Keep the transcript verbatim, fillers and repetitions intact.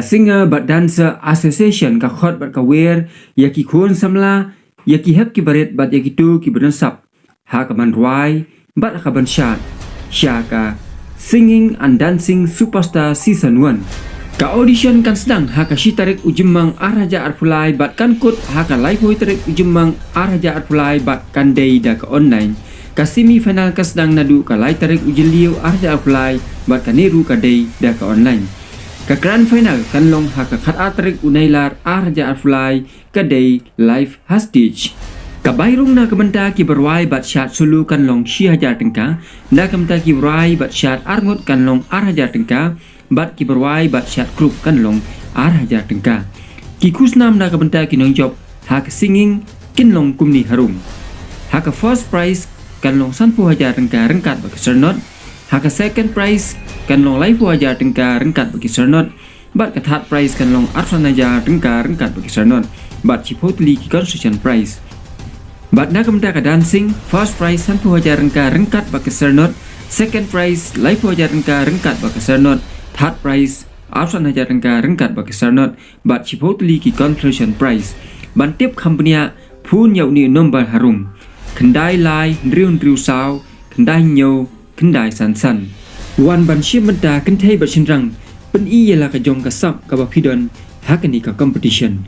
Singer bad Dancer Association ka khot bad ka wer ïa ki khun samla, ïa ki hep ki barit bad ïa kito ki ba don sap ha ka ban rwai bad ha ka ban shad sha ka Singing and Dancing Superstar Season one. Ka audition kan sdang ha ka shi tarik u Jymmang ar hajar arphew lai bad kan kut ha ka laiphew tarik u Jymmang ar hajar arphew lai bad kan dei da ka online. Ka semi final kan sdang naduh ka lai tarik u Jylliew ar hajar arphew lai bad kane ruh ka dei da ka online. Ka grand final kan long ha ka khatar tarik u Nailar ar hajar arphew lai, ka dei live ha stage. Ka bai rung na ka bynta ki ba rwai bad shad solo kan long shi hajar tyngka, na ka bynta ki ba rwai bad shad arngut kan long ar hajar tyngka, bad ki ba rwai bad shad group kan long ar hajar tyngka. Ki khusnam na ka bynta ki nongjop ha ka singing kin long kumne harum. Ha ka first prize kan long sanphew hajar tyngka ryngkat bad ka syrnod. Ha ka second prize kan long laiphew hajar tyngka ryngkat bad ka syrnod. Bad ka third prize kan long arphew san hajar tyngka ryngkat bad ka syrnod. Bad shiphew tylli ki consolation prize. Bad na ka bynta ka dancing, first prize sanphew hajar tyngka ryngkat bad ka syrnod, second prize laiphew hajar tyngka ryngkat bad ka syrnod, third prize arphew san hajar tyngka ryngkat bad ka syrnod, bad shiphew tylli ki consolation prize. Ban tip kham bniah, phone ïa une u number harum: khyndai lai hynriew hynriew saw khyndai hynñiew khyndai san san. Wan ban shim bynta kynthei bad shynrang, pyni ïa la ka jong ka sap kaba phi don ha kane ka competition.